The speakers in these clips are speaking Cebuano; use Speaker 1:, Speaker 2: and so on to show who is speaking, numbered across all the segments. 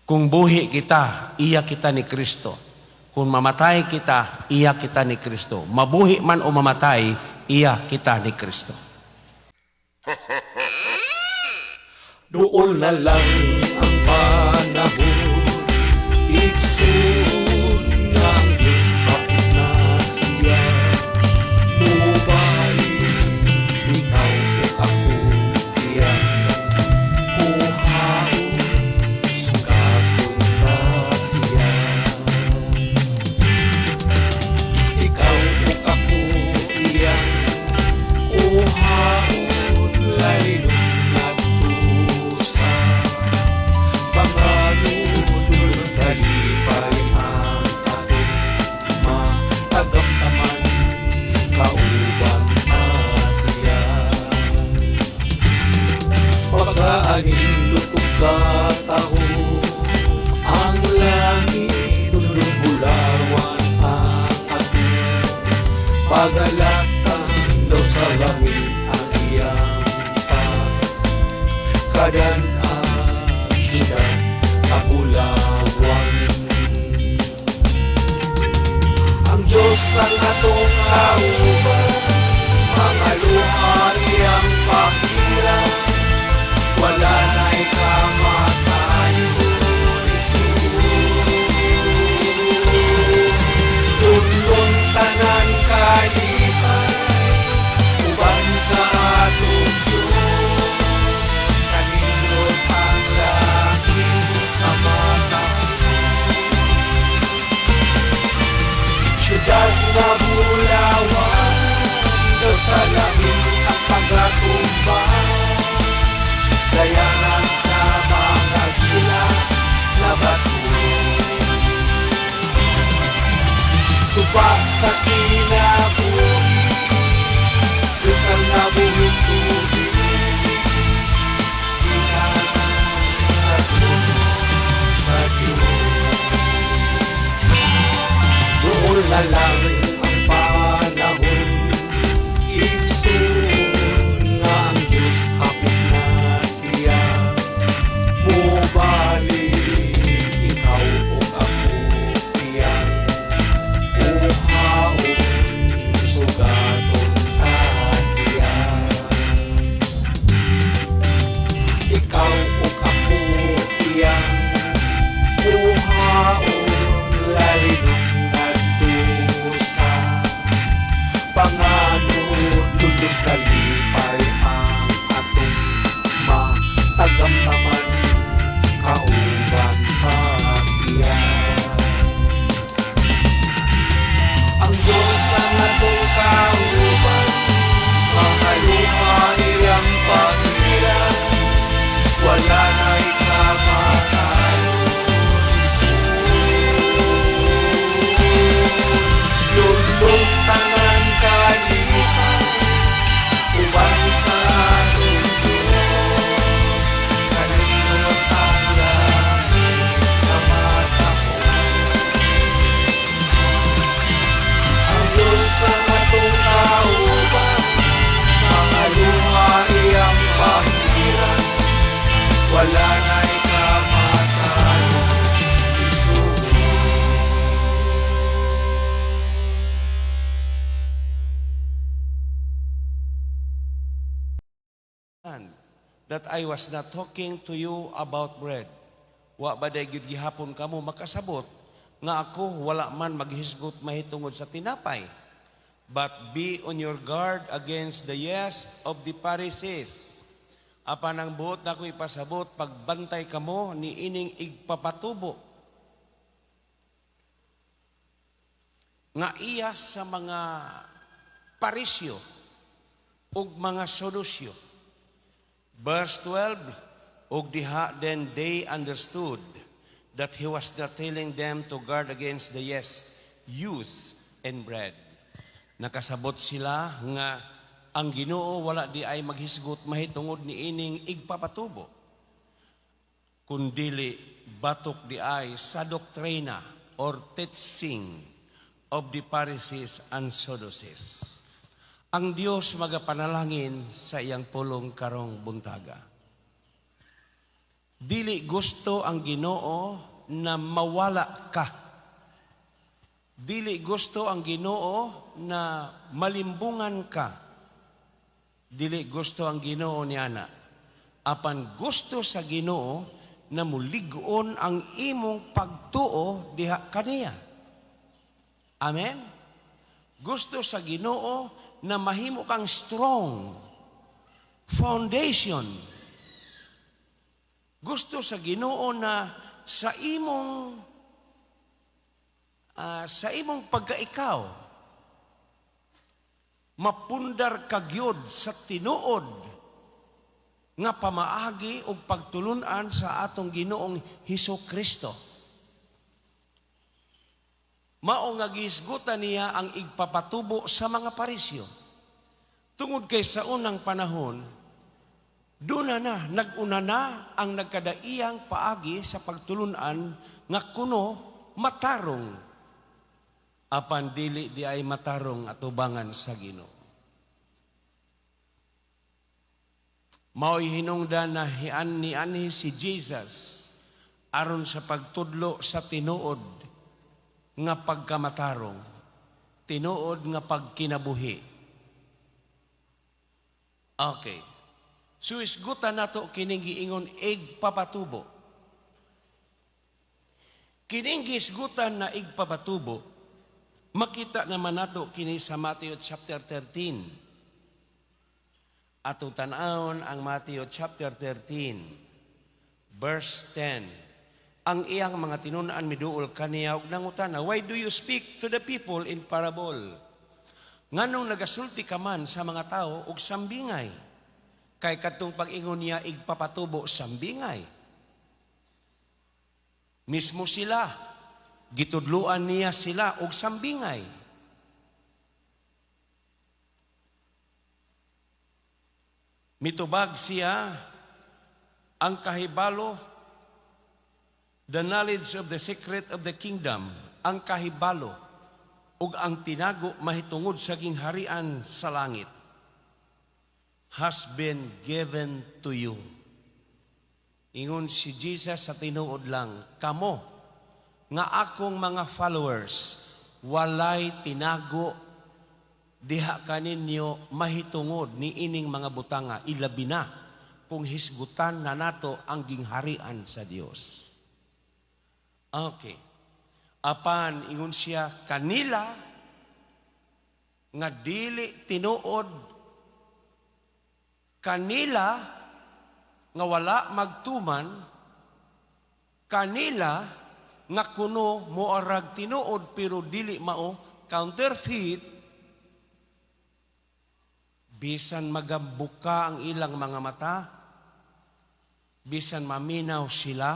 Speaker 1: Kung buhi kita, iya kita ni Kristo. Kung mamatay kita, iya kita ni Kristo. Mabuhi man o mamatay, iya kita ni Kristo.
Speaker 2: Duol na lang ang panahon, igsoon, nga ang Diyos hapit na siya mobalik, ikaw ug ako iyang kuhaon, sugaton ta siya. Ikaw ug ako iyang kuhaon, lalinon ngadto sa panganod, kalipay ang atong matagamtaman, kauban ta siya. Pagkaanindot ug kataho ang langit, dunong bulawan ang atong pagalatan, daw sa langit ang iyang pagkadan-an, syudad kabulawan. Ang Diyos ang atong kauban, mga luha iyang pahiran, wala na'y kamatayon, igsoon. Lunlun tanan kalipay, uban sa atong Diyos, kanindot ang langit kamatahon. Syudad nga bulawan, daw sa langit ang pagkatumbang, dayanan sa mga gila na bato. Suba sa kinabuhi, kristal na buhing tubig, gikan sa trono sa Diyos. Duol na lang ang panahon, igsoon, nga ang Diyos hapit na siya mobalik, ikaw ug ako iyang kuhaon, sugaton ta siya. Ikaw ug ako iyang kuhaon, lalinon ngadto sa panganod, lulod kalipay ang atong matagamtaman, kauban ta siya. Ang Diyos ang atong kauban, mga luha iyang pahiran, wala na'y kamatayon, igsoon. Lunlun tanan kalipay, uban sa atong Diyos, kanindot ang langit kamatahon. Ang Diyos ang atong kauban, mga luha iyang pahiran, wala na'y kamatayon, igsoon.
Speaker 1: That I was not talking to you about bread? Wa ba day gyud gihapon kamo makasabot nga ako wala man maghisgot mahitungod sa tinapay? But be on your guard against the yeast of the Pharisees. Apan ang buot nako ipasabot, pagbantay kamo ni ining igpapatubo nga iya sa mga Parisyo ug mga Sadusyo. Verse 12, ug diha then they understood that he was not telling them to guard against the yeast, youth, and bread. Nakasabot sila nga ang Ginoo wala di ay maghisgot mahitungod ni ining igpapatubo, kundili batok di ay sa doktrina or teaching of the Pharisees and Sadducees. Ang Dios magapanalangin sa iyang pulong karong buntaga. Dili gusto ang Ginoo na mawala ka. Dili gusto ang Ginoo na malimbungan ka. Dili gusto ang Ginoo niana. Apan gusto sa Ginoo na mulig-on ang imong pagtuo diha kaniya. Amen? Gusto sa Ginoo na mahimo kang strong foundation. Gusto sa Ginoo na sa imong pagkaikaw mapundar ka gyud sa tinuod nga pamaagi og pagtulunan sa atong Ginoong Hesus Kristo. Mao nga gihisgutan niya ang igpapatubo sa mga Parisyo. Tungod kay sa unang panahon, duna na, nag-una na ang nagkadaiyang paagi sa pagtulunan nga kuno matarong. Apan dili diay matarong atubangan sa Ginoo. Mao'y hinungdan na hian ni anhi si Jesus aron sa pagtudlo sa tinuod nga pagkamatarong, tinuod nga pagkinabuhi. Okay. So isgutan nato kining giingon igpapatubo. Kining giisgutan na igpapatubo, makita naman nato kini sa Matthew chapter 13. Atong tan-awon ang Matthew chapter 13, verse 10. Ang iyang mga tinun-an miduol kaniya ug nangutana, "Why do you speak to the people in parable?" Nganong nagasulti ka man sa mga tao og sambingay? Kay kadtong pag-ingon niya igpapatubo, sambingay. Mismo sila, gitudluan niya sila og sambingay. Mitubag siya, ang kahibalo, the knowledge of the secret of the kingdom, ang kahibalo, ug ang tinago mahitungod sa gingharian sa langit, has been given to you. Ingon si Jesus sa tinuod lang, kamo, nga akong mga followers, walay tinago diha kaninyo mahitungod ni ining mga butanga, ilabi na kung hisgutan na nato ang gingharian sa Dios. Okay. Apan ingon siya kanila nga dili tinuod, kanila nga wala magtuman, kanila nga kuno moarag tinuod pero dili mao, counterfeit, bisan magambuka ang ilang mga mata, bisan maminaw sila,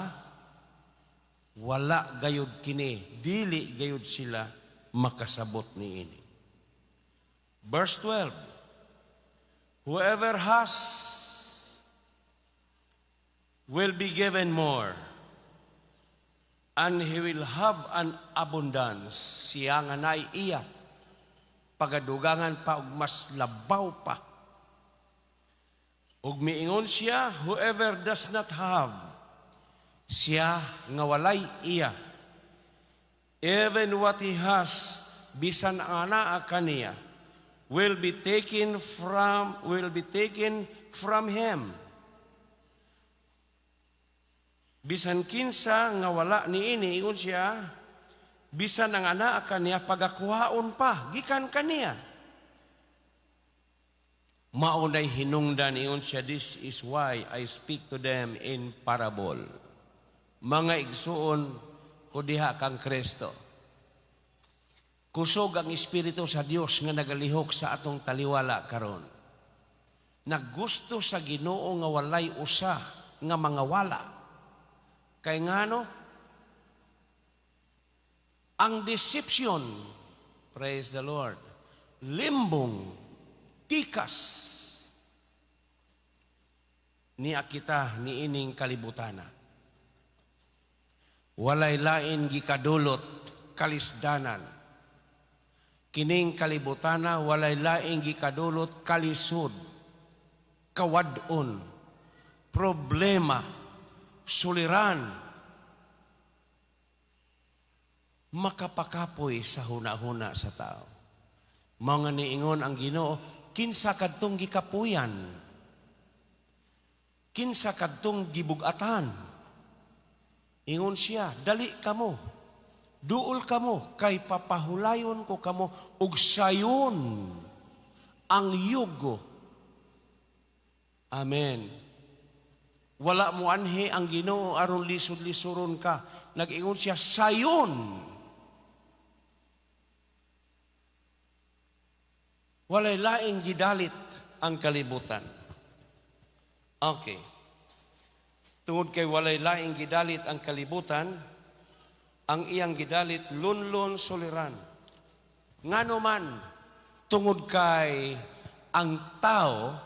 Speaker 1: wala gayud kini, dili gayud sila makasabot niini. Verse 12, whoever has will be given more, and he will have an abundance. Siya nga naay iya, pagadugangan pa og mas labaw pa. Ug miingon siya, whoever does not have, siya nga walay iya, even what he has, bisan ang anaa kaniya, will be taken from him. Bisan kinsa nga wala niini, ingon siya, bisan ang anaa kaniya pagakuhaon pa gikan kaniya. Mao nay hinungdan, ingon siya, this is why I speak to them in parable. Mga igsuon ko diha kang Kristo, kusog ang Espiritu sa Dios nga nagalihok sa atong taliwala karon. Naggusto sa Ginoo nga walay usa nga mga wala. Kay ngano? Ang deception, praise the Lord, limbong, tikas, niya kita niining kalibutana. Walay lain gikadulot kalisdanan. Kining kalibutana walay lain gikadulot kalisod, kawad-on, problema, suliran, makapakapoy sa huna-huna sa tao. Mga niingon ang Ginoo, "Kinsa kadtong gikapuyan? Kinsa kadtong gibugatan?" Ingon siya, "Dali kamo, duol kamo, kay papahulayon ko kamo og sayon ang yugo." Amen. Wala mo anhi ang Ginoo aron lisod-lisuron ka. Nag-ingon siya, sayon. Walay laing gidalit ang kalibutan. Okay. Tungod kay walay laing gidalit ang kalibutan, ang iyang gidalit lunlun, suliran. Ngano man, tungod kay ang tao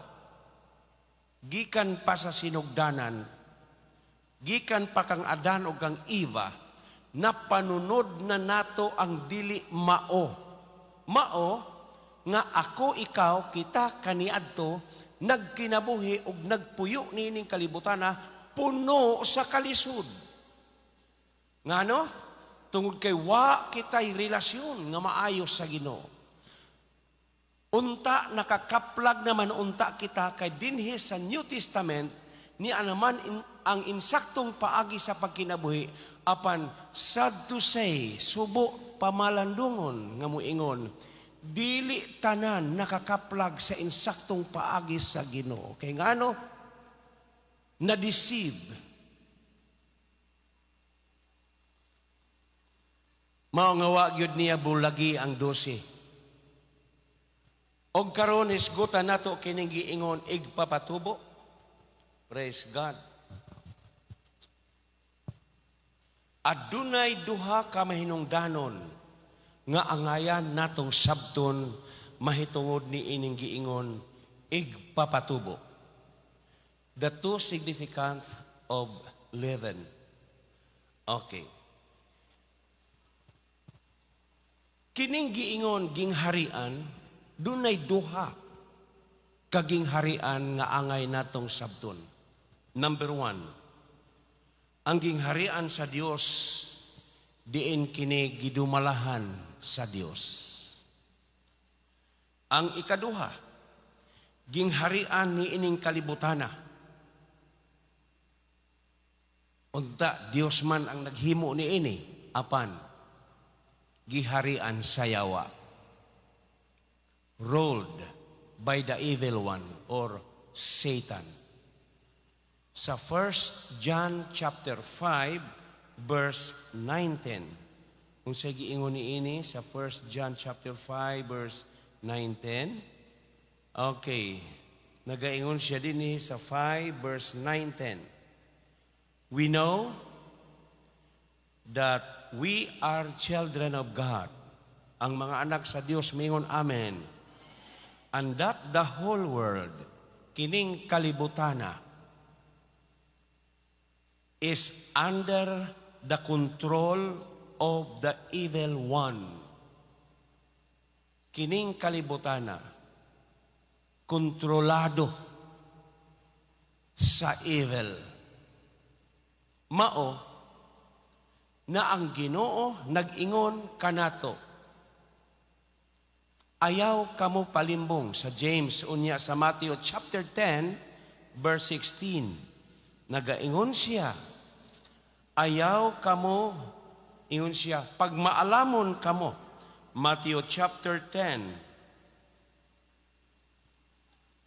Speaker 1: gikan pa sa sinugdanan, gikan pa kang Adan o kang Eva, napanunod na nato ang dili mao. Mao nga ako, ikaw, kita kaniadto nagkinabuhi og nagpuyo niining kalibutana puno sa kalisod. Ngano? Tungod kay wa kitay relasyon nga maayos sa Ginoo. Unta nakakaplag naman unta kita kay dinhi sa New Testament ni naman ang insaktong paagi sa pagkinabuhi, apan sad to say, subo pamalandungon nga moingon, dili tanan nakakaplag sa insaktong paagi sa Ginoo. Kay ngano? Na-deceive. Mao nga wa gyud niya bulagi ang 12. Og karon hisgutan nato kining giingon igpapatubo. Praise God. Adunay duha ka mahinungdanon nga angayan natong sabton mahitungod ni ining giingon igpapatubo. The two significance of leaven. Okay. Kining giingon gingharian, dunay duha ka gingharian nga angay natong sabton. Number one, ang gingharian sa Dios diin kini gidumalahan sa Dios. Ang ikaduha, gingharian ni ining kalibutana. Unta Dios man ang naghimo niini, apan giharian sa yawa. Ruled by the evil one or Satan. Sa 1 John chapter 5 verse 19. Kung sa giingon niini sa 1 John chapter 5 verse 19. Okay. Nagaingon siya dinhi sa 5 verse 19. We know that we are children of God. Ang mga anak sa Dios mingon amen. And that the whole world, kining kalibutana, is under the control of the evil one. Kining kalibutana, kontrolado sa evil. Mao na ang Ginoo nag-ingon kanato, "Ayaw kamo palimbong," sa James unya sa Matthew chapter 10 verse 16. Nagaingon siya, "Ayaw kamo," ingon siya, "pagmaalamon kamo." Matthew chapter 10.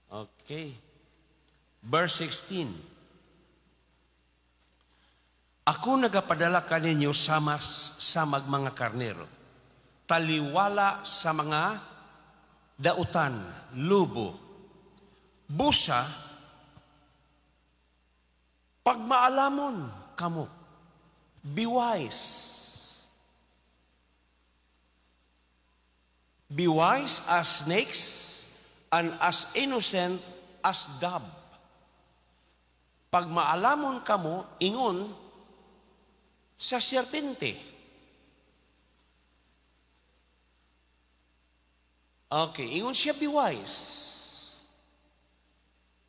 Speaker 1: Okay. Verse 16. "Ako nagapadala kaninyo samas samag mga karnero, taliwala sa mga dautan, lubo. Busa, pagmaalamon kamo." Be wise. Be wise as snakes and as innocent as dove. Pagmaalamon kamo, ingon sa serpente. Okay, ingon siya, be wise.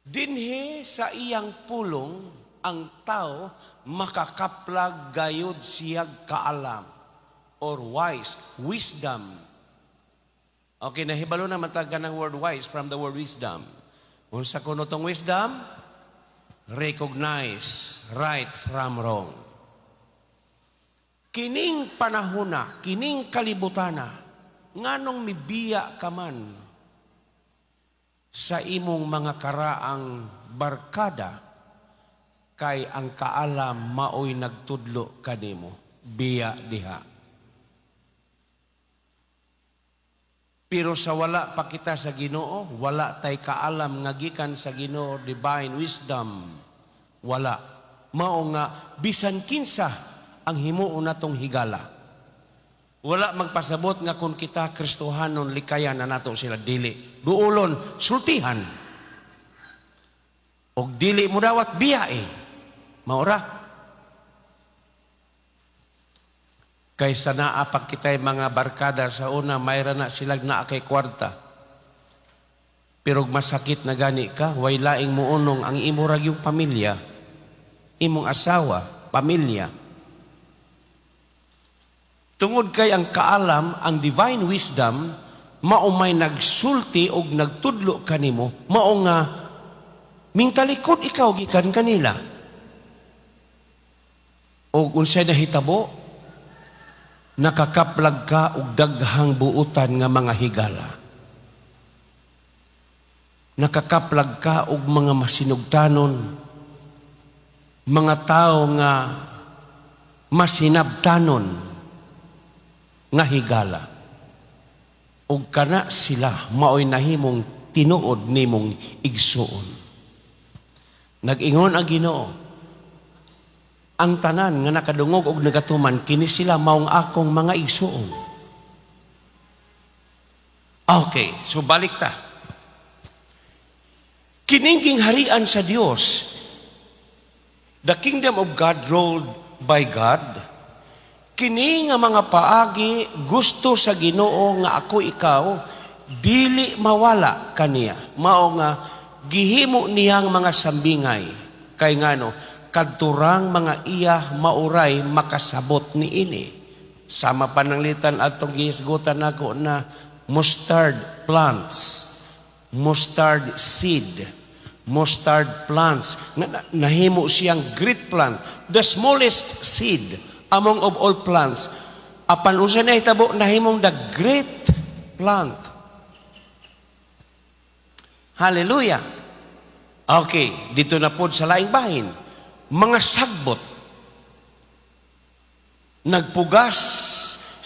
Speaker 1: Dinhi sa iyang pulong, Ang tao makakaplag gayud siyag kaalam or wise, wisdom. Okay, nahibalo na man ta ng word "wise" from the word "wisdom." Unsa kuno tong wisdom? Recognize right from wrong. Kining panahona, kining kalibutana, nganong mibiya ka man sa imong mga karaang barkada, kay ang kaalam maoy nagtudlo kanimo, biya diha. Pero sa wala pa kita sa Ginoo, wala tay kaalam nga gikan sa Ginoo, divine wisdom. Wala. Mao nga bisan kinsa ang himuon natong higala. Wala magpasabot nga kung kita Kristohanon, likayan na nato sila, dili. Duolon, sultihan. Og dili mo dawat, biyae. Maora. Kaysa naa pag kita'y mga barkada sa una, mayra na silag naa kay kwarta. Pero masakit na gani ka, way laing muunong ang imo ra yung pamilya, imong asawa, pamilya. Tungod kay ang kaalam, ang divine wisdom, mao may nagsulti og nagtudlo kanimo, mao nga mingtalikod ikaw gikan kanila. Og unsay nahitabo? Nakakaplag ka og daghang buutan nga mga higala. Nakakaplag ka og mga masinugtanon, mga tao nga masinabtanon nga higala. Og kana sila maoy nahimong tinuod nimong igsuon. Nag-ingon ang Ginoo, ang tanan nga nakadungog og nagatuman, kini sila maong akong mga igsuon. Okay, so balik ta. Kining gingharian sa Dios, the kingdom of God ruled by God, kini nga mga paagi gusto sa Ginoo nga ako, ikaw, dili mawala kaniya. Mao nga gihimo niyang mga sambingay. Kay ngano, kadturang mga iya mauray makasabot ni ini. Sama pananglitan atong gihisgutan nako na mustard plants, mustard seed, mustard plants. Nahimo siyang great plant, the smallest seed among of all plants. Apan unsa nahitabo, nahimong the great plant. Hallelujah. Okay, dito na po sa laing bahin. Mga sagbot. Nagpugas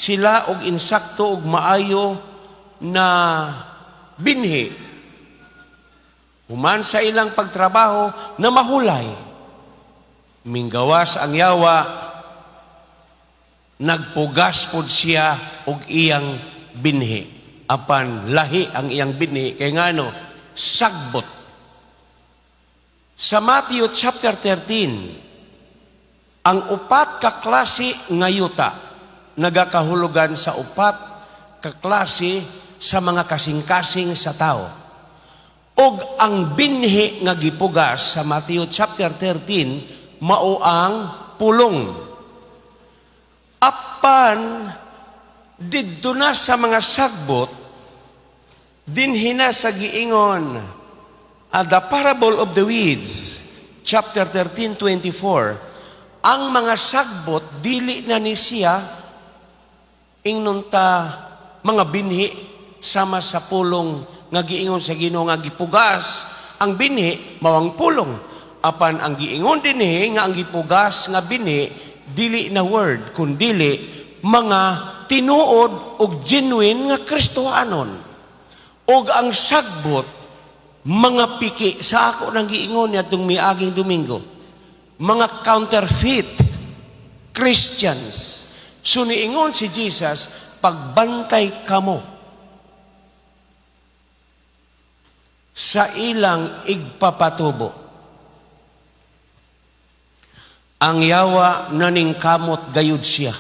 Speaker 1: sila og insakto og maayo na binhi. Human sa ilang pagtrabaho na mahulay. Minggawas ang yawa, nagpugas pod siya og iyang binhi. Apan lahi ang iyang binhi kay ngano, sagbot. Sa Matthew chapter 13, ang upat ka klase nga yuta nagakahulugan sa upat ka klase sa mga kasing-kasing sa tao. Og ang binhi nga gipugas sa Matthew chapter 13 mao ang pulong. Apan didto na sa mga sagbot, dinhi na sa giingon, the parable of the weeds, chapter 13:24, ang mga sagbot dili na ni siya ingnon ta mga binhi sama sa pulong nga giingon sa Ginoo nga gipugas ang binhi mao ang pulong. Apan ang giingon dinhi nga ang gipugas nga binhi dili na word, kundili mga tinuod og genuine nga Kristohanon, og ang sagbot mga piki, sa ako nang giingon niadtong miaging Domingo, mga counterfeit Christians. So niingon si Jesus, "Pagbantay kamo sa ilang igpapatubo." Ang yawa naningkamot gayud siya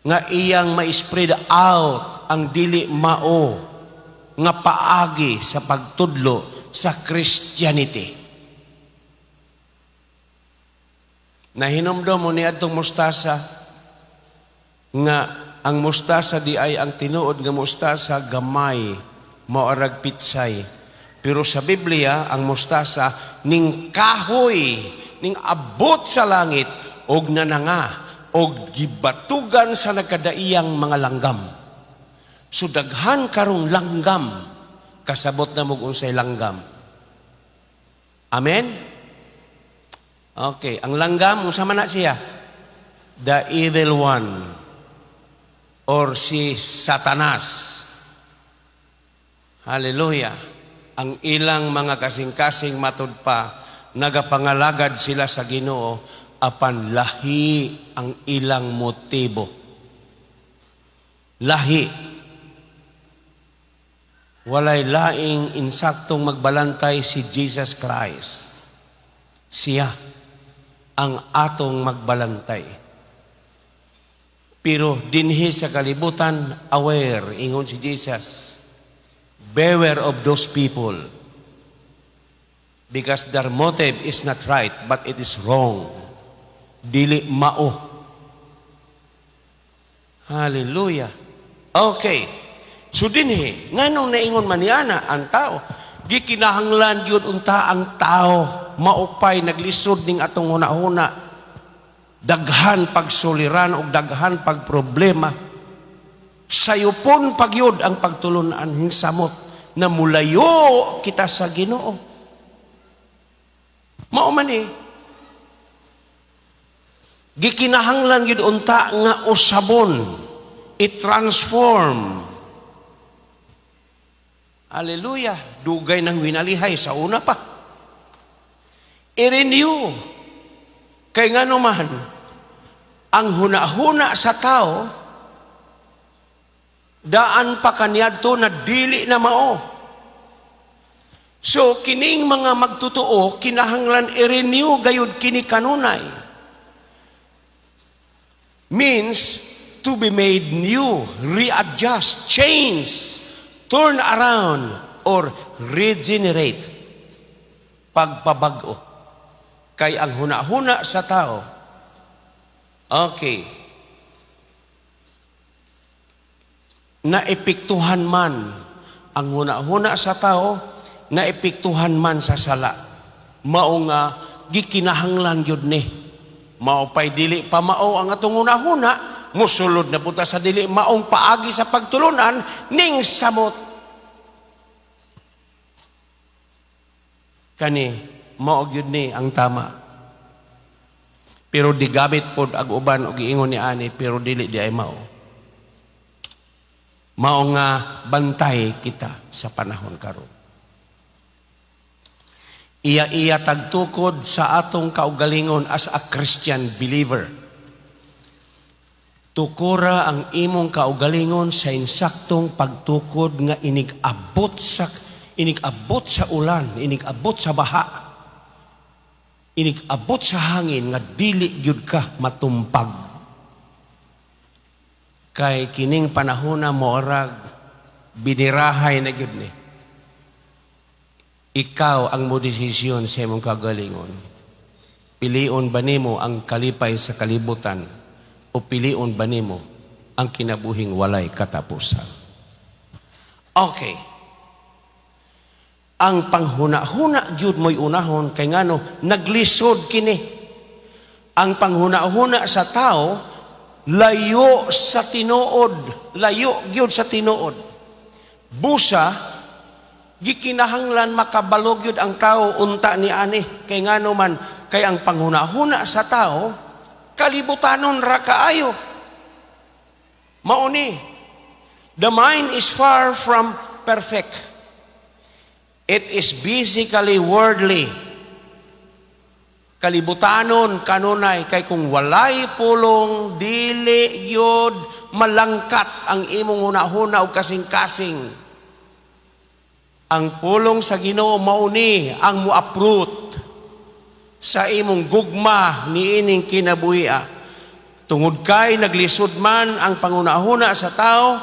Speaker 1: nga iyang ma-spread out ang dili mao nga paagi sa pagtudlo sa Christianity. Nahinumdom mo niadtong mustasa, nga ang mustasa diay, ang tinuod nga mustasa, gamay, maorag pitsay. Pero sa Biblia, ang mustasa ning kahoy, ning abot sa langit og nananga og gibatugan sa nagkadaiyang mga langgam. So daghan karong langgam. Kasabot na mo unsay langgam. Amen? Okay, ang langgam, unsa man na siya? The evil one or si Satanas. Hallelujah. Ang ilang mga kasing-kasing, matud pa nagapangalagad sila sa Ginoo, apan lahi ang ilang motibo. Lahi. Walay laing insaktong magbalantay si Jesus Christ. Siya ang atong magbalantay. Pero dinhi sa kalibutan, aware, ingon si Jesus, "Beware of those people." Because their motive is not right, but it is wrong. Dili mao. Hallelujah. Okay. So dinhi, nganong naingon man niana ang tao, gikinahanglan gyud unta ang tao maupay naglisod ning atong hunahuna. Daghan pagsuliran og daghan pagproblema. Sayupon pagyud ang pagtulunan hingsamot na mulayo kita sa Ginoo. Mao man eh. Gikinahanglan gyud unta nga usabon, i-transform. Hallelujah. Dugay nang winalihay sa una pa. I-renew. Kay nga naman, ang huna-huna sa tao, daan pa kaniadto na dili na mao. So, kining mga magtotoo, kinahanglan i-renew gayud kini kanunay. Means to be made new, readjust, change, turn around, or regenerate. Pagpabag-o. Kay ang huna-huna sa tao, okay, naepektuhan man ang huna-huna sa tao, naepektuhan man sa sala. Mao nga gikinahanglan gyud ni. Mao pay dili pa mao ang atong huna-huna, musulod na punta sa dili maong paagi sa pagtulunan ning samot. Kani mao gyud ni ang tama. Pero digamit pod ang uban og giingon ni ani, pero dili di ay mao. Mao nga bantay kita sa panahon karon. Iya-iya tagtukod sa atong kaugalingon as a Christian believer. Tukura ang imong kaugalingon sa insaktong pagtukod nga inig-abot sa ulan, inig-abot sa baha, inig-abot sa hangin nga dili gyud ka matumpag. Kay kining panahona moorag binirahay na gyud ni. Ikaw ang mo desisyon sa imong kagalingon. Pilion ba nimo ang kalipay sa kalibutan o pilion ba nimo ang kinabuhing walay katapusan? Okay. Ang panghuna-huna gyud mo'y unahon kay ngano naglisod kini. Ang panghuna-huna sa tao layo sa tinuod, layo gyud sa tinuod. Busa gikinahanglan makabalo gyud ang tao unta ni ani kay ngano man kay ang panghuna-huna sa tao kalibutanon ra kaayo. Mao ni, the mind is far from perfect. It is basically worldly. Kalibutanon kanunay kay kung walay pulong, dili gyud malangkat ang imong hunahuna og kasing-kasing. Ang pulong sa Ginoo mao ni ang mo-uproot sa imong gugma niining kinabuhia. Tungod kay naglisod man ang pangunahuna sa tao,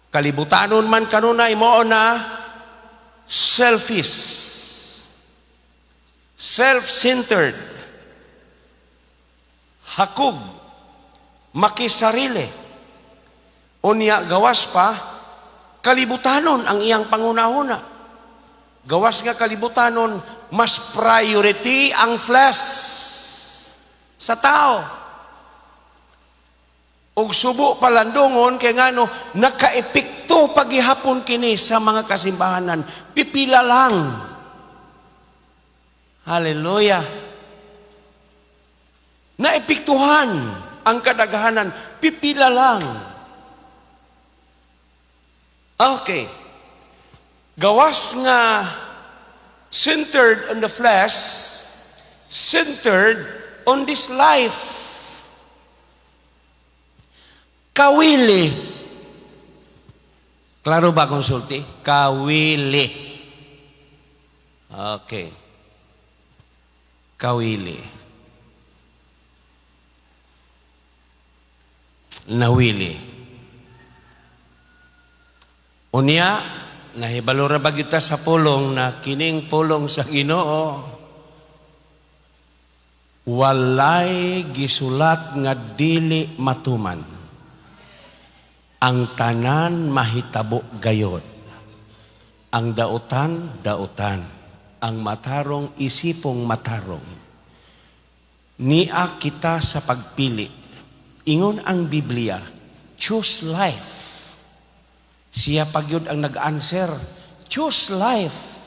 Speaker 1: kalibutanon man kanunay, mao na selfish, self-centered. Hakog, makisarili. Unya gawas pa, kalibutanon ang iyang panghunahuna. Gawas nga kalibutanon, mas priority ang flesh sa tao. Ug subo palandungon kay ngano nakaepekto pagihapon kini sa mga kasimbahanan. Pipila lang. Hallelujah. Naepektuhan ang kadaghanan, pipila lang. Okay. Gawas nga centered on the flesh, centered on this life. Kawili. Klaro ba konsulti? Kawili. Okay. Kawili. Nawili. Unya, nahibalo ra ba kita sa pulong na kining pulong sa Ginoo walay gisulat nga dili matuman. Ang tanan mahitabo gayod. Ang dautan, dautan. Ang matarong, isipong matarong. Nia kita sa pagpili. Ingon ang Biblia, choose life. Siya pagyud ang nag-answer, choose life.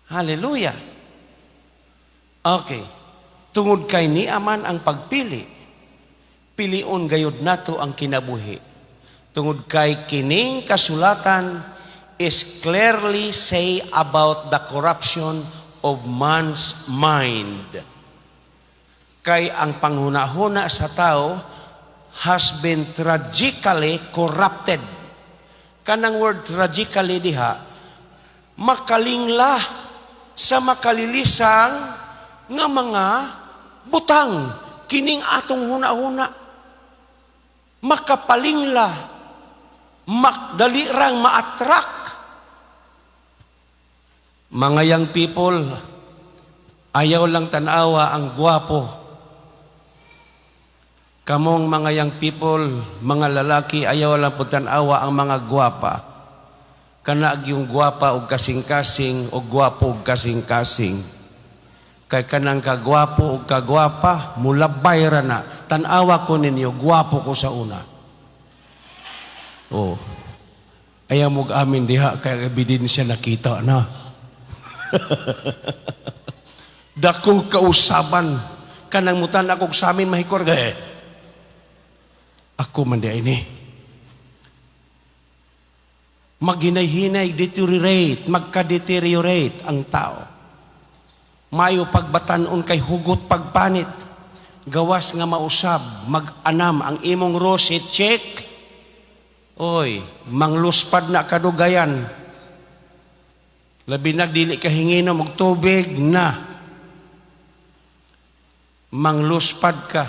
Speaker 1: Hallelujah. Okay. Tungod kay ni aman ang pagpili, pilion gayud nato ang kinabuhi. Tungod kay kining kasulatan is clearly say about the corruption of man's mind. Kay ang panghunahuna sa tao has been tragically corrupted. Kanang word tragically diha, makalingla sa makalilisang nga mga butang kining atong huna-huna, makapalingla, makdali rang ma-attract. Mga young people, ayaw lang tanawa ang gwapo. Kamong mga young people, mga lalaki, ayaw lang po tanawa ang mga gwapa. Kana yung gwapa og kasing-kasing o gwapo og kasing-kasing. Kay kanang kagwapo og kagwapa, mulabay ra na. Tanawa ko ninyo, gwapo ko sa una. Oh. Ayaw mo amin diha, kay ebidensya nakita na. Dako kausaban. Kanang mutan ako sa amin mahikor. Eh. Ako man di ini. Maghinay-hinay, deteriorate, magka-deteriorate ang tao. Mayo pagbatanon kay hugot pagpanit. Gawas nga mausab, mag-anam ang imong rose check. Oy, mangluspad na kadugayan. Labi na dili ka hinginom og tubig na. Mangluspad ka.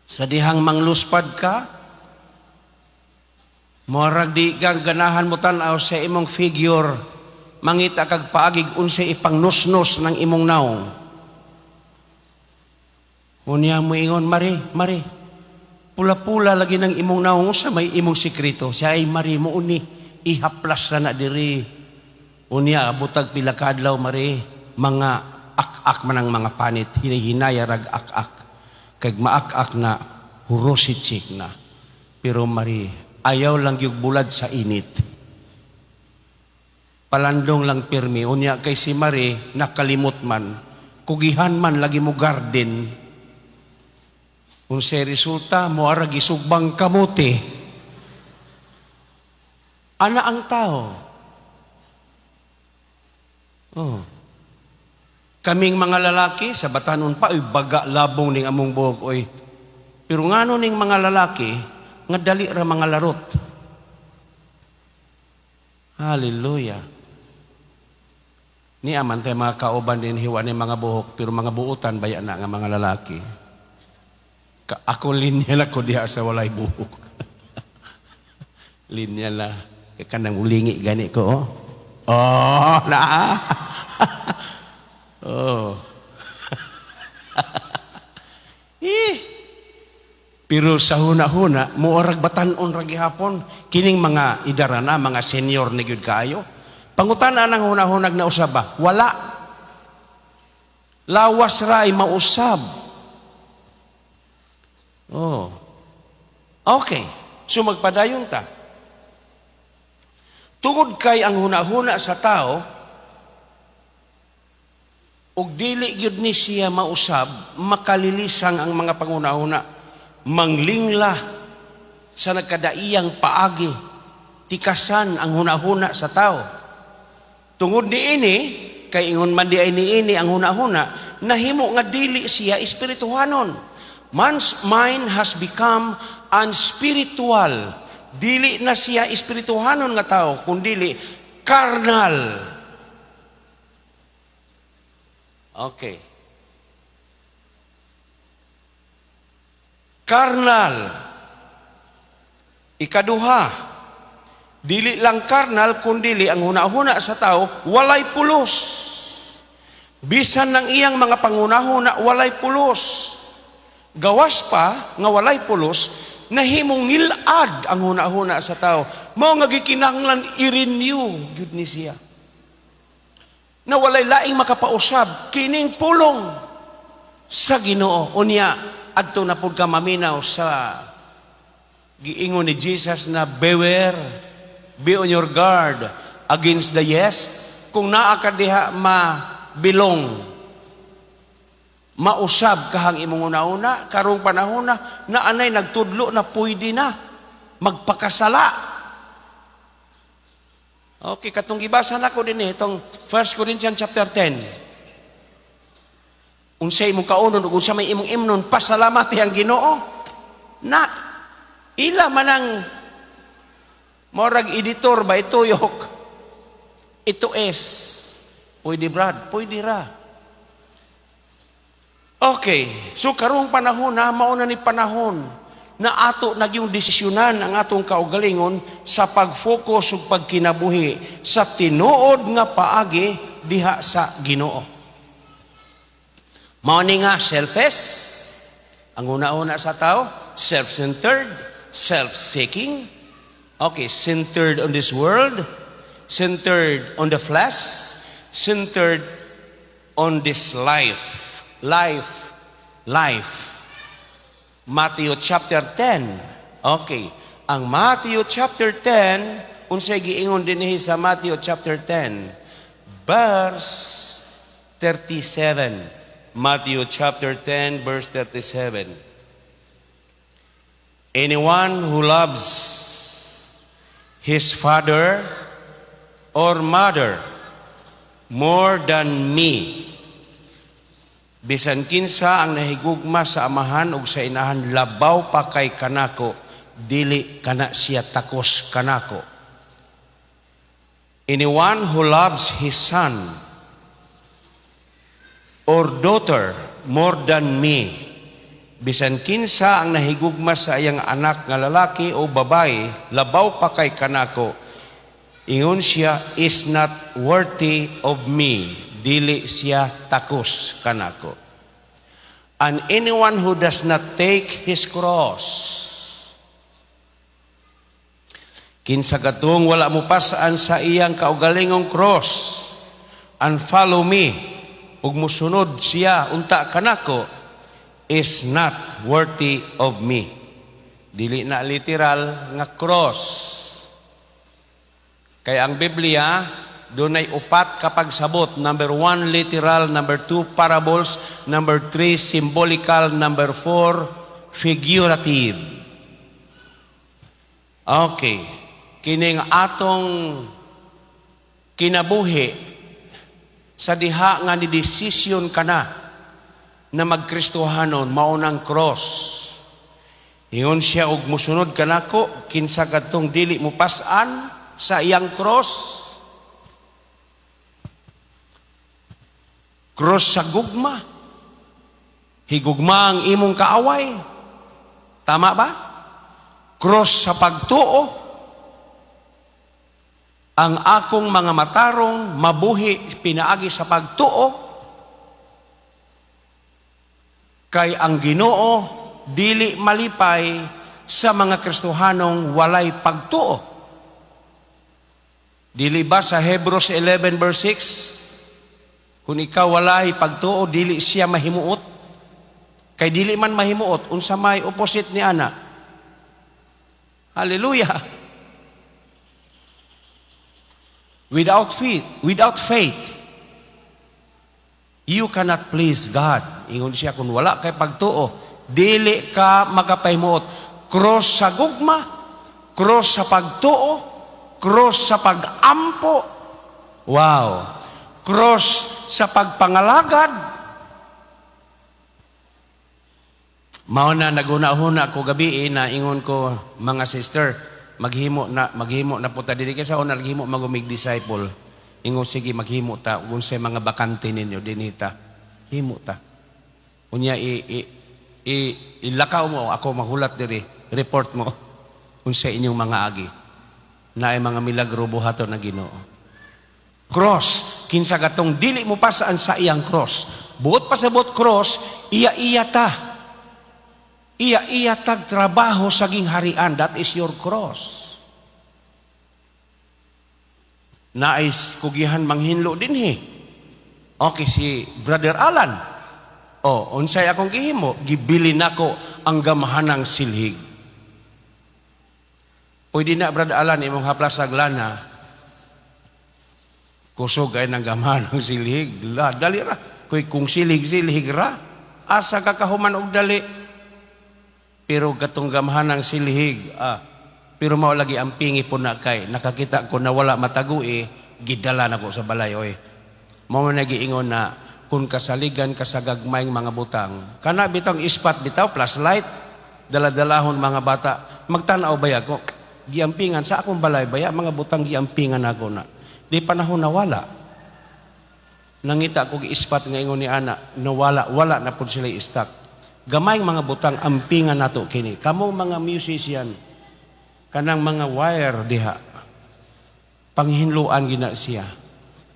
Speaker 1: Sa dihang mangluspad ka, murag di ka ganahan mo tan-aw sa imong figure, mangita kag paagig unsay ipangnusnos ng imong naong. Unya mo ingon, "Mari, Mari, pula-pula lagi ng imong naong, sa may imong sekreto?" Siya ay, "Mari, mo uni, ihaplas na na diri." Unya, abutag pila ka adlaw, Mari, mga ak-ak man ang mga panit, hinahinaya rag ak-ak. Kag maak-ak na, hurositsik na. Pero Mari, ayaw lang yung bulad sa init. Palandong lang pirmi. Unya kay si Mari, nakalimot man. Kugihan man lagi mo garden. Unsay resulta, moara gisugbang kamote. Ana ang tao. Oh. Kaming mga lalaki, sa batanon pa, oy, baga labong ning among buhok, oy. Pero ngano ning mga lalaki, nga dali ra mga larot. Hallelujah. Ni aman tayo mga kauban din hiwa ni mga buhok, pero mga buutan baya na nga mga lalaki. Ako linya na ko diha sa walay buhok. Linya na. Kaya kanang ulingi gani ko, oh. Oh, na. Oh. Eh. Pero sa huna-huna, muorag batan-on ra gihapon kining mga idara na, mga senior ni gyud kaayo. Pangutana ng hunahunag na usab ba? Wala. Lawas ra ay mausab. Oh. Okay. So magpadayon ta. Tungod kay ang hunahuna sa tao ug dili gyud ni siya mausab, makalilisang ang mga panghunahuna, manglingla sa nagkadaiyang paagi, tikasan ang hunahuna sa tao. Tungod niini, kay ingon man di ay niini ang hunahuna, nahimo nga dili siya espirituhanon. Man's mind has become unspiritual. Dili na siya espirituhanon nga tao, kundili carnal. Okay. Carnal. Ikaduha, dili lang carnal, kundili ang hunahuna sa tao, walay pulos. Bisan ng iyang mga panghunahuna, walay pulos. Gawas pa nga walay pulos, nahimong ngilad ang hunahuna sa tao. Mao nga gikinahanglan i-renew gyud ni siya. Na walay laing makapausab kining pulong sa Ginoo. Unya adto na pud ka maminaw sa giingon ni Jesus na beware, be on your guard against the yes. Kung naa ka diha mabilong, mausab kahang imong una-una, karong panahon na, na anay nagtudlo na pwede na magpakasala. Okay, katong gibasa nako din eh, itong 1 Corinthians chapter 10. Unsay imong kaunon ug unsa may imong imnon, pasalamati ang Ginoo. Na ila man ang morag editor ba ituyok. Ito is pwede, Brad, pwede ra. Okay, so karong panahon na mao na ni panahon na ato nagyong desisyonan ang atong kaugalingon sa pag-focus ug pagkinabuhi sa tinuod nga paagi diha sa Ginoo. Mao ni nga selfish ang una-una sa tao, self-centered, self-seeking. Okay, centered on this world, centered on the flesh, centered on this life. Life, life. Matthew chapter 10. Okay. Ang Matthew chapter 10, unsay giingon dinhi sa Matthew chapter 10? Verse 37. Matthew chapter 10 verse 37. Anyone who loves his father or mother more than me, bisan kinsa ang nahigugma sa amahan ug sa inahan labaw pa kay kanako, dili kana siya takos kanako. Anyone who loves his son or daughter more than me, bisan kinsa ang nahigugma sa iyang anak nga lalaki o babae labaw pa kay kanako, ingon siya, is not worthy of me, dili siya takos kanako. And anyone who does not take his cross, kinsa katong wala mo pasaan sa iyang kaugalingong cross and follow me, ug musunod siya unta kanako, is not worthy of me. Dili na literal nga cross. Kaya ang Biblia, dunay upat kapag sabot. Number one, literal. Number two, parables. Number three, symbolical. Number four, figurative. Okay. Kining atong kinabuhi sa diha nga ni desisyon ka na na magkristohanon, mao nang cross. Ingon siya og musunod kanako, kinsa kadtong dili mo pas-an sa iyang cross. Cross sa gugma. Higugma ang imong kaaway. Tama ba? Cross sa pagtuo. Ang akong mga matarong mabuhi pinaagi sa pagtuo. Kay ang Ginoo dili malipay sa mga Kristohanong walay pagtuo. Dili ba sa Hebrews 11 verse 6? Kung ikaw walay pagtuo, dili siya mahimuot. Kay dili man mahimuot, unsa may opposite ni ana? Hallelujah. Without faith, you cannot please God. Ingon siya, kung wala kay pagtuo, dili ka makapahimuot. Cross sa gugma, cross sa pagtuo, cross sa pagampo. Wow. Cross sa pagpangalagad. Mao na naguna-huna ko gabi na ingon ko, "Mga sister, maghimo na po ta diri," kay sa una naghimo magumig disciple. Ingon, "Sige, maghimo ta kung sa mga bakante ninyo dinhi ta. Himo ta. Unya i, i, i ilakaw mo ako, maghulat diri, report mo unsa inyong mga agi." Naay mga milagro buhaton na Ginoo. Cross, kinsa katong dili mo pasaan sa iyang cross. Buot pasabot cross, iya-iya ta. Iya-iya tag trabaho sa gingharian. That is your cross. Naay kugihan manghinlo dinhi. Okay, si Brother Alan. Oh, unsay akong gihimo? Gibili nako ang gamhanang silhig. Pwede na, Brother Alan, imong haplasag lana. Kusog ay ng gamhanang silhig. La, dali ra. Kuy kung silhig-silhig ra, asa ka kahuman og dali? Pero katong gamhanang silhig, pero mao lagi ang pingi po na kay nakakita ko na wala matagui, gidala na ko sa balay oy. Mao na giingon na kung kasaligan ka sa gagmayng mga butang, kana bitong ispat bitaw flashlight, dala-dalahon mga bata, magtanaw baya ko, giampingan sa akong balay baya mga butang, giampingan ako na. Di panahon na wala. Nangita ko ispat nga ingon ni ana, nawala, wala na pud sila stock. Gamay mga butang, ampingan nato kini. Kamong mga musician, kanang mga wire diha, panghinluan gina siya.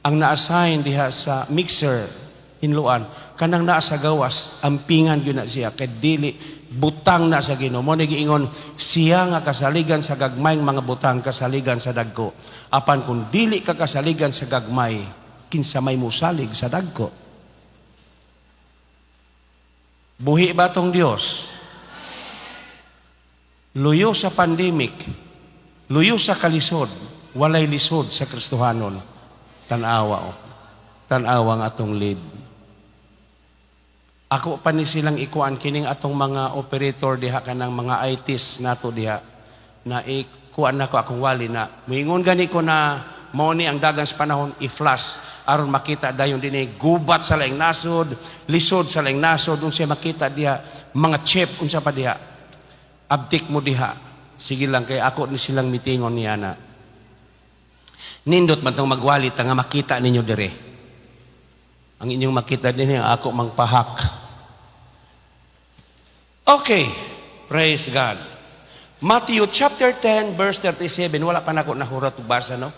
Speaker 1: Ang na-assign diha sa mixer, hinluan. Kanang naa sa gawas, ampingan gyud na siya. Kay dili butang na sa Ginoo. Mo ni giingon, siya nga kasaligan sa gagmayng mga butang, kasaligan sa dagko. Apan kung dili ka kasaligan sa gagmay, kinsa may musalig sa dagko? Buhi ba tong Dios? Luyo sa pandemic, luyo sa kalisod, walay lisod sa Kristohanon. Tan-awa o. Tan-awa ang atong lead. Ako pa ni silang ikuan kining atong mga operator diha, kanang mga ITs nato diha na ikuan nako akong wali na moingon gani ko na mao ni ang dagan sa panahon, i-flash aron makita dayon dinhi gubat sa laing nasod, lisod sa laing nasod, unsa makita diha, mga chip, unsa pa diha. Abtik mo diha. Sige lang kay ako ni silang mitingon niya na nindot man tong magwali ta nga makita ninyo dire. Ang inyong makita dinhi, ako mangpahak. Okay, praise God. Matthew chapter 10 verse 37, wala pa nako nahurat og basa, no?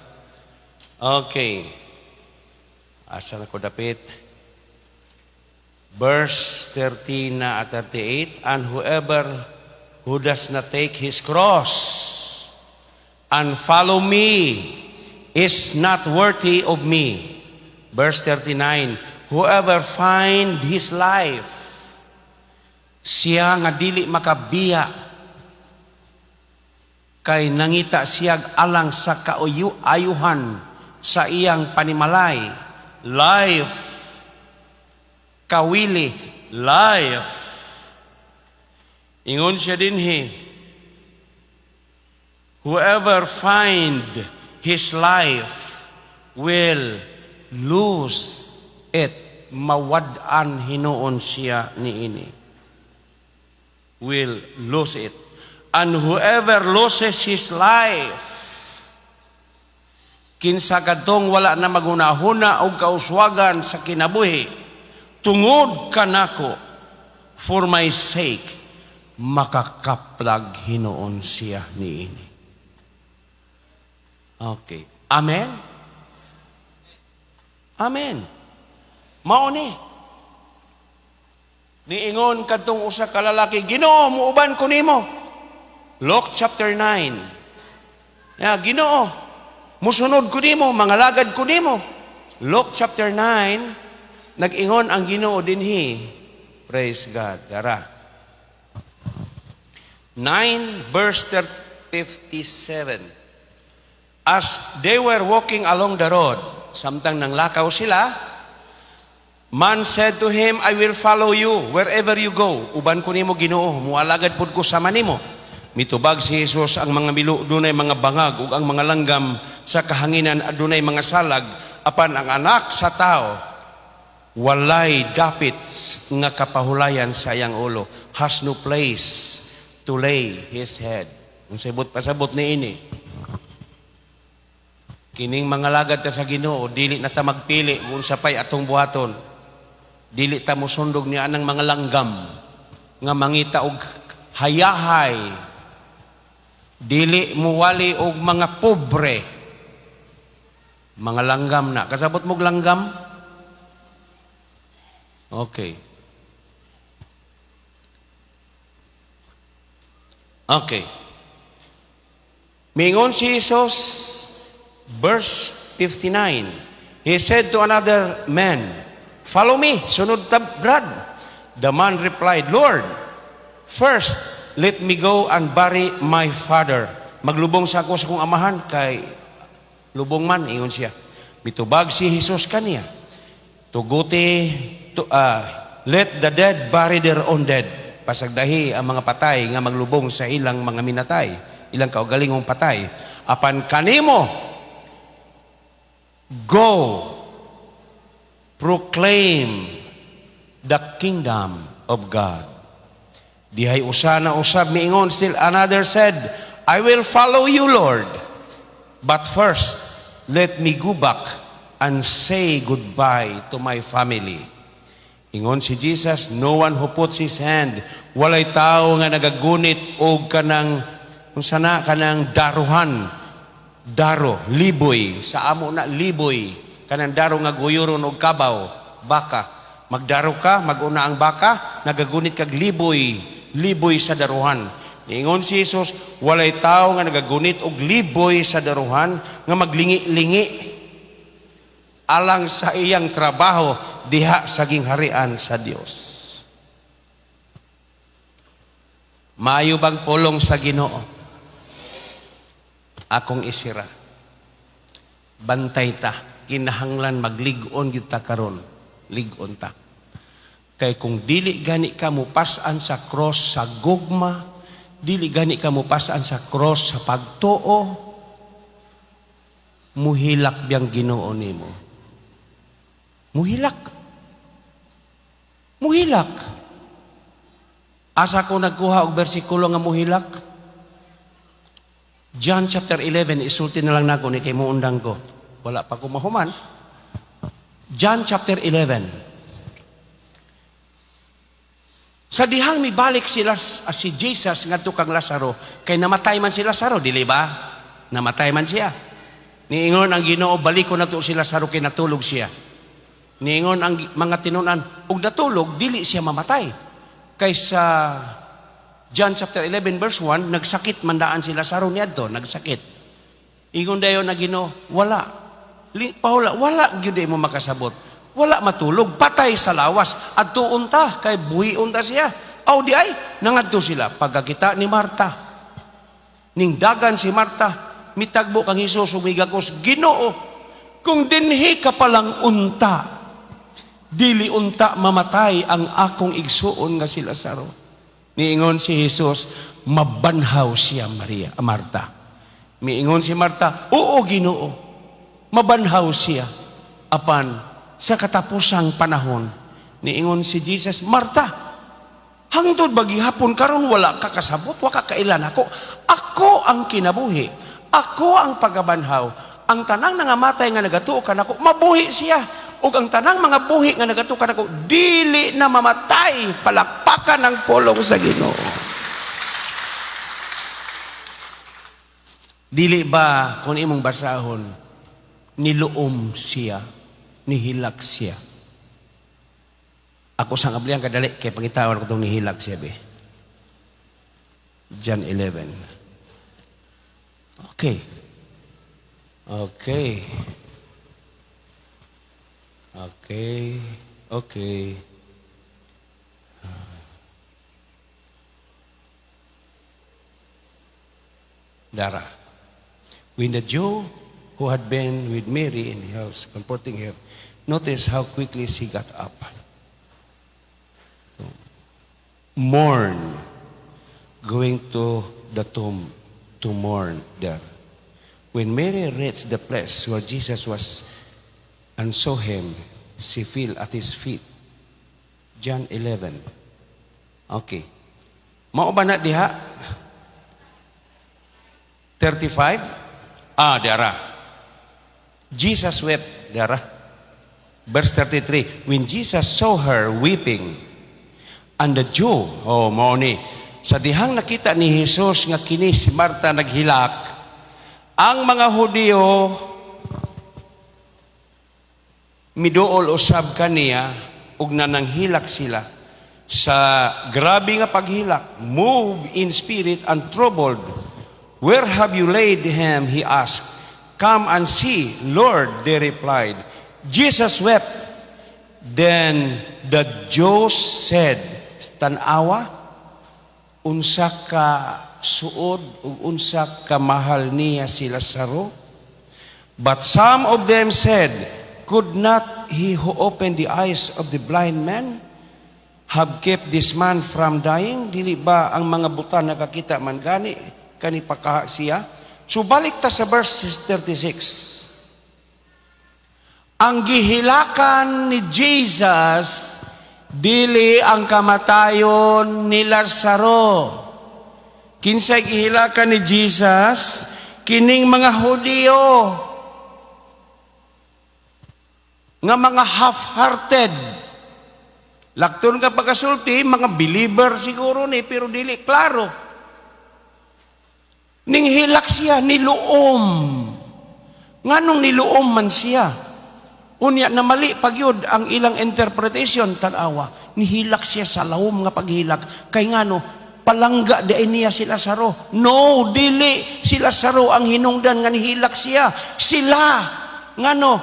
Speaker 1: Okay. Asa na ko dapit? Verse 13 na at 38, "And whoever who does not take his cross and follow me is not worthy of me." Verse 39, "Whoever find his life," siya nga dili makabiya kay nangita siya alang sa kauyu ayuhan sa iyang panimalay, life, kawili, life. Ingon siya dinhi, "Whoever find his life will lose it." Mawad-an hinuon siya niini. Will lose it. "And whoever loses his life," kinsa kadtong wala na magunahuna og kauswagan sa kinabuhi tungod kanako, "for my sake," makakaplag hinuon siya niini. Okay. Amen? Amen. Mao ni. Niingon kadtong usa ka lalaki, "Ginoo, muuban ko nimo." Luke chapter 9. Ya, "Ginoo, musunod ko nimo, mangalagad ko nimo." Luke chapter 9, nag-ingon ang Ginoo dinhi. Praise God. Dara. 9 verse 57. As they were walking along the road, samtang nanglakaw sila, man said to him, "I will follow you wherever you go." "Uban ko nimo, Ginoo, mualagad pud ko sama nimo." Mitubag si Jesus, "Ang mga milo dunay mga bangag ug ang mga langgam sa kahanginan adunay mga salag, apan ang Anak sa Tao walay dapit nga kapahulayan sa iyang ulo," has no place to lay his head. Unsay buot pasabot niini? Kining mga lagad ta sa Ginoo, dili na ta magpili kung unsa pay atong buhaton. Dili ta mosundog ni anang mga langgam nga mangita og hayahay. Dili muwali og mga pobre. Mga langgam na. Kasabot mo'g langgam? Okay. Okay. Mingon si Jesus, verse 59. He said to another man, "Follow me, sunod ta, Brad." The man replied, "Lord, first let me go and bury my father. Maglubong sa ako sa akong amahan kay lubong man," ingon siya. Mitubag si Jesus kaniya, "Tuguti, let the dead bury their own dead. Pasagdahi ang mga patay nga maglubong sa ilang mga minatay, ilang kaugalingong patay. Apan kanimo, go proclaim the kingdom of God." Dihay usa na usab miingon, still another said, "I will follow you, Lord. But first, let me go back and say goodbye to my family." Ingon si Jesus, "No one who puts his hand," walay tao nga nagagunit og kanang unsa na, kanang daruhan, daro, liboy, sa amo na liboy, kanang daro nga guyuron og kabaw, baka. Magdaro ka, maguna ang baka, nagagunit kag liboy, liboy sa daruhan. Niingon si Jesus, walay tao nga nagagunit og liboy sa daruhan nga maglingi-lingi alang sa iyang trabaho diha sa gingharian sa Dios. Maayo bang pulong sa Ginoo? Akong isira. Bantay ta, kinahanglan maglig-on gyud ta karon. Lig-on ta. Kay kung dili gani ka mopas-an sa cross sa gugma, dili gani ka mopas-an sa cross sa pagtuo, muhilak biyang Ginoo nimo. Muhilak. Muhilak. Asa ko nagkuha og bersikulo nga muhilak? John chapter 11, isulti na lang nako ni kay muundang ko. Wala pa ko mahuman. John chapter 11. Sa dihang mibalik sila si Jesus ngadto kang Lazaro, kay namatay man si Lazaro, dili ba? Namatay man siya. Niingon ang Ginoo, "Balikon nato si Lazaro kay natulog siya." Niingon ang mga tinunan, ug natulog, dili siya mamatay. Kay sa John chapter 11 verse 1, nagsakit man daan si Lazaro niadto, nagsakit. Ingon dayon na Ginoo, "Wala. Paula, wala gyud mo makasabot. Wala matulog, patay sa lawas. Adto unta, kay buhi unta siya." Aw di ay, nangadto sila. Pagkakita ni Marta, ning dagan si Marta, mitagbo kang Hesus ug migakos, "Ginoo, kung dinhi ka palang unta, dili unta mamatay ang akong igsuon nga si Lazaro." Niingon si Jesus, "Mabanhaw siya, Maria, Marta." Miingon si Marta, "Oo, Ginoo, mabanhaw siya. Apan sa katapusang panahon." Niingon si Jesus, "Marta, hangtod ba gihapon karon wala ka kasabot, wa ka kailan ako? Ako ang kinabuhi, ako ang pagabanhaw. Ang tanang nangamatay nga nagatuo kanako, mabuhi siya. Ug ang tanang mga buhi nga nagatuo kanako, dili na mamatay." Palakpakan ang pulong sa Ginoo. Dili ba kung imong basahon, niluom siya, nihilak siya. Ako sang ablihan kadali kay pangitawan ko tong nihilak siya be. John 11. Okay. Okay. Okay. Okay. Dara. When the Jew who had been with Mary in the house comforting her noticed how quickly she got up to mourn, going to the tomb to mourn there. When Mary reached the place where Jesus was and saw him, she fell at his feet. John 11. Okay. Mao ba na diha? 35? Ah, diara. Jesus wept, diara. Verse 33, when Jesus saw her weeping, and the Jew, oh, mao ni, sa dihang nakita ni Jesus nga kini si Marta naghilak, ang mga Hudiyo miduol usab kaniya ug nananghilak sila sa grabe nga paghilak, moved in spirit and troubled. "Where have you laid him?" he asked. "Come and see, Lord," they replied. Jesus wept. Then the Jews said, "Tanawa, unsa ka suod ug unsa ka mahal niya si Lazaro." But some of them said, "Could not he who opened the eyes of the blind man have kept this man from dying?" Dili ba ang mga buta nakakita man gani kani pakaha siya? So balik ta sa verse 36. Ang gihilakan ni Jesus dili ang kamatayon ni Lazaro. Kinsay gihilakan ni Jesus? Kining mga Hudiyo nga mga half-hearted. Lakton ka pagkasulti, mga believer siguro ni, pero dili klaro. Ning hilak siya, niluom. Nganong niluom man siya? Unya na mali pagyud ang ilang interpretation, tanawa. Nihilak siya sa lawom nga paghilak. Kay ngano, palangga di niya si Lazaro. No, dili si Lazaro ang hinungdan nga nihilak siya. Sila, ngano,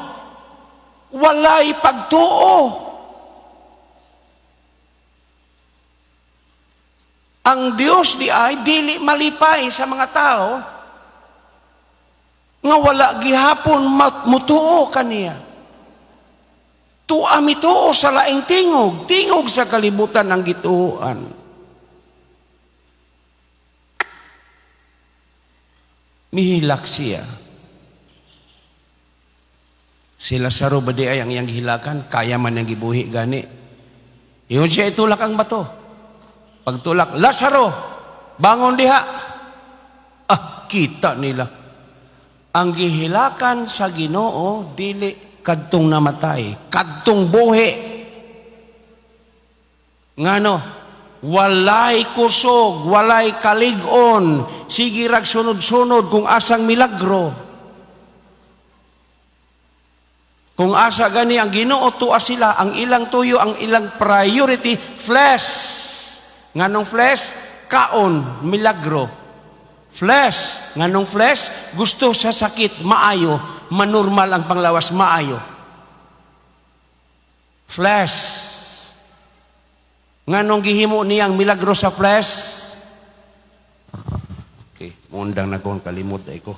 Speaker 1: walay pagtuo. Ang Dios di ay dili malipay sa mga tao nga wala gihapon mutuo kaniya. Tua mituo sa laing tingog, tingog sa kalibutan ang gituoan. Mihilak siya. Si Lazaro ba di ay ang iyang gihilakan? Kaya man ang gibuhi gani. Iyon siya itulak ang bato. Pagtulak, "Lazaro, bangon diha." Ah, kita nila. Ang gihilakan sa Ginoo dili kadtong namatay, kadtong buhi. Ngano? Walay kusog, walay kalig-on, sige rag sunod-sunod kung asang milagro. Kung asa gani ang Ginoo tuwa sila, ang ilang tuyo, ang ilang priority, flesh. Nganong flesh? Kaon, milagro. Flesh, nganong flesh? Gusto sa sakit, maayo, manormal ang panglawas, maayo. Flesh. Nganong gihimo niyang milagro sa flesh? Okay, mundang na kong kalimot ay ko.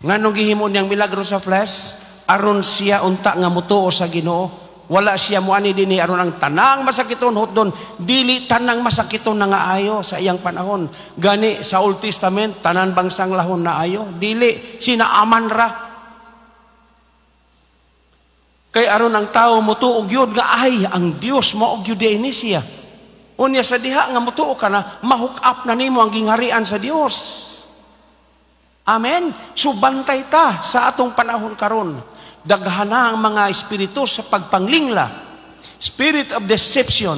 Speaker 1: Nganong gihimo niyang milagro sa flesh? Aron siya unta nga mutuo sa Ginoo. Wala siya muani dinhi aron ang tanang masakiton hotdon, dili tanang masakiton na nga ayo sa iyang panahon. Gani sa Old Testament tanan bangsang lahon na ayo, dili sinaaman ra. Kay aron ang tao mutuo gyud nga ay ang Dios mao gyud ni siya. Unya sa diha nga mutuo ka na, ma-hook up na nimo ang gingharian sa Dios. Amen. So bantay ta sa atong panahon karon. Daghana ang mga espiritu sa pagpanglingla. Spirit of deception.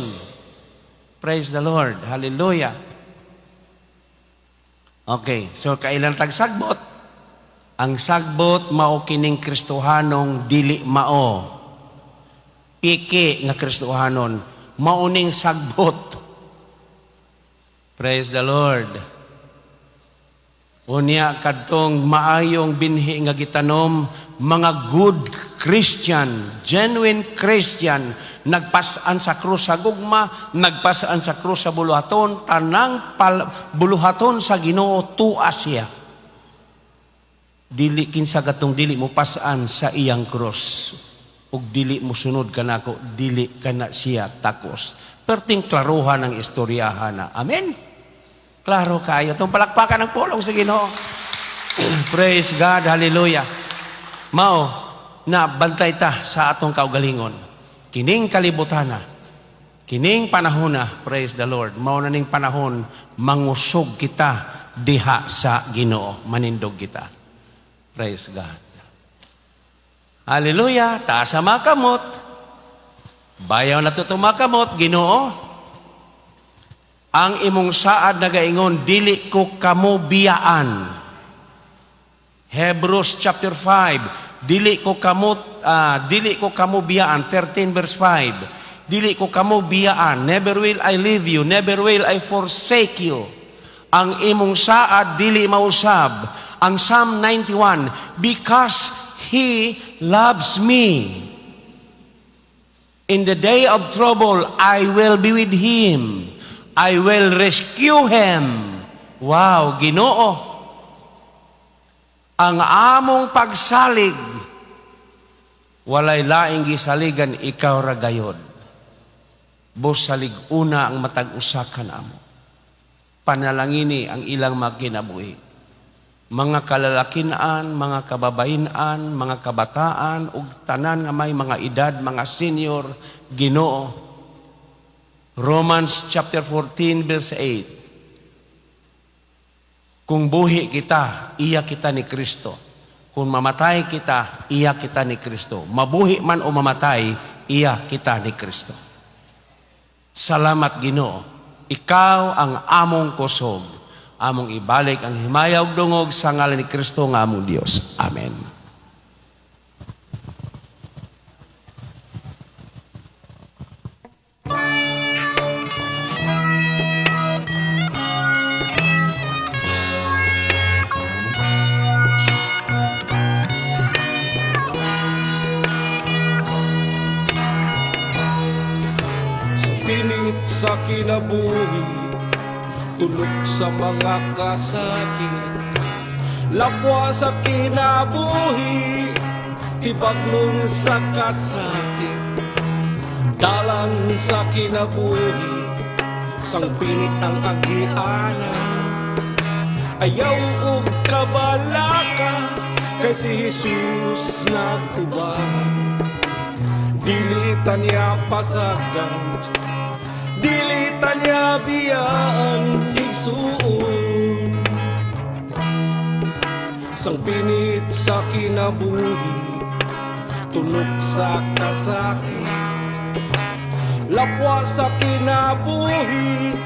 Speaker 1: Praise the Lord. Hallelujah. Okay, so kailan tagsagbot? Ang sagbot mao kining Kristohanong dili mao. Piki nga Kristohanon, mauning sagbot. Praise the Lord. Unya kadtong maayong binhi nga gitanom, mga good Christian, genuine Christian, nagpasan sa krus sa gugma, nagpasan sa krus sa buluhaton, tanang buluhaton sa Ginoo tua siya. Dili kinsa katong dili mo pasan sa iyang krus ug dili mo sunod kanako, dili kana siya takos. Perting klaruhan ang istoryahan na. Amen. Klaro kayo. Itong palakpakan ng pulong sa Ginoo. Praise God. Hallelujah. Mao na bantay ta sa atong kaugalingon. Kining kalibutana, kining panahon na, praise the Lord. Mao na ning panahon mangusog kita diha sa Ginoo. Manindog kita. Praise God. Hallelujah. Taas sa makamot. Bayaw na to makamot, Ginoo. Ang imong saad nagaingon, dili ko kamo biyaan. Hebrews chapter 5, dili ko kamo biyaan, 13 verse 5. Dili ko kamo biyaan, never will I leave you, never will I forsake you. Ang imong saad dili mausab. Ang Psalm 91, because He loves me. In the day of trouble, I will be with him. I will rescue him. Wow, Ginoo. Ang among pagsalig, walay laing gisaligan, ikaw ra gayod. Busalig una ang matag usa kanamo. Panalangini ang ilang magkinabuhi. Mga kalalakinan, mga kababain-an, mga kabataan, ug tanan nga may mga edad, mga senior, Ginoo. Romans chapter 14 verse 8. Kung buhi kita, iya kita ni Kristo. Kung mamatay kita, iya kita ni Kristo. Mabuhi man o mamatay, iya kita ni Kristo. Salamat, Ginoo. Ikaw ang among kusog. Among ibalik ang himaya ug dungog sa ngalan ni Kristo nga among Dios. Amen.
Speaker 2: Sa pinit sa kinabuhi, tunok sa mga kasakit, lapwa sa kinabuhi, tibag nun sa kasakit, dalan sa kinabuhi, sang pinit ang agianan. Ayaw og kabalaka, kay si Jesus nag-uban. Dili ta niya pasagdan, dili ta niya biyaan, igsuon. Sang pinit sa kinabuhi, tunok sa kasakit, lapwa sa kinabuhi,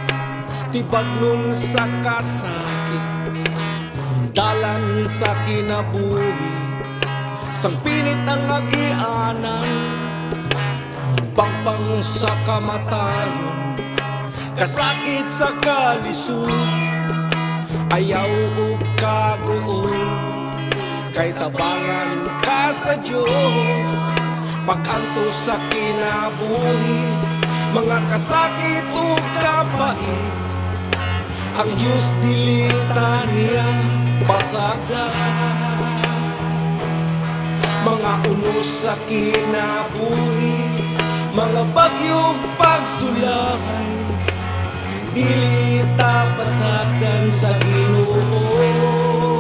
Speaker 2: tibag nun sa kasakit, dalan sa kinabuhi, sang pinit ang agianan. Pangpang sa kamatayon, kasakit sa kalisod, ayaw og kaguol, kay tabangan ka sa Diyos. Pag-antos sa kinabuhi, mga kasakit o kapait, ang Diyos dili ta niya pasagdan. Mga unos sa kinabuhi, mga bagyog pagsulay, dili ta pasagdan sa Ginoo.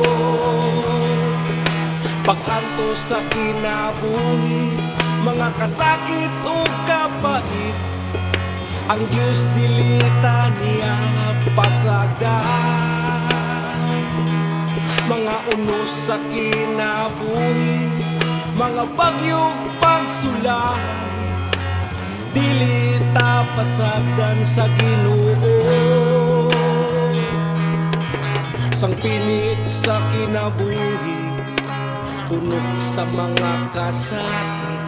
Speaker 2: Pag-antos sa kinabuhi, mga kasakit o kapait, ang Diyos dili ta niya pasagdan. Mga unos sa kinabuhi, mga bagyog pagsulay, dili ta pasagdan sa Ginoo. Sang pinit sa kinabuhi, punok sa mga kasakit,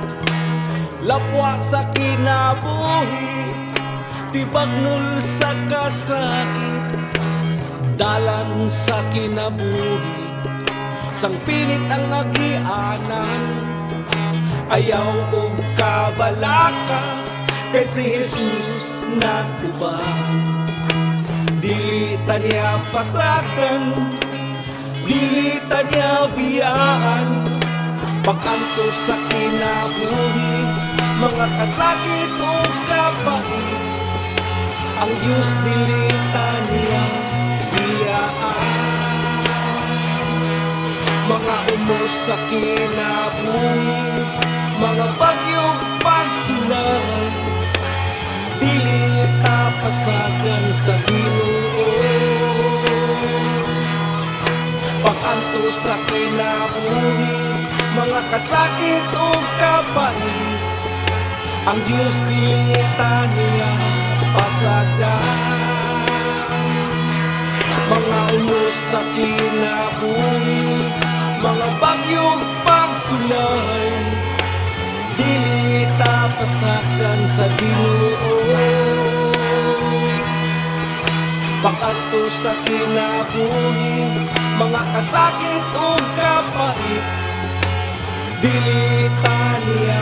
Speaker 2: Lapwa sa kinabuhi, tibagnol sa kasakit, dalan sa kinabuhi, sang pinit ang agianan. Ayaw og kabalaka, kay si Jesus nag-uban. Dili ta niya pasakan, dili ta niya biyaan. Pag-antos sa kinabuhi, mga kasakit o kapait, ang Diyos dili ta niya biyaan. Mga unos sa kinabuhi, mga bagyo, pagsulay, dili ta pasakan sa Ginoo. Pag-antos sa kinabuhi, mga kasakit o kapait, ang Diyos dili ta niya pasagan. Mga unos sa kinabuhi, mga bagyo, pagsulay, dili ta pasakan sa Ginoo. Pag-antos sa kinabuhi, mga kasakit o kapait, dili ta niya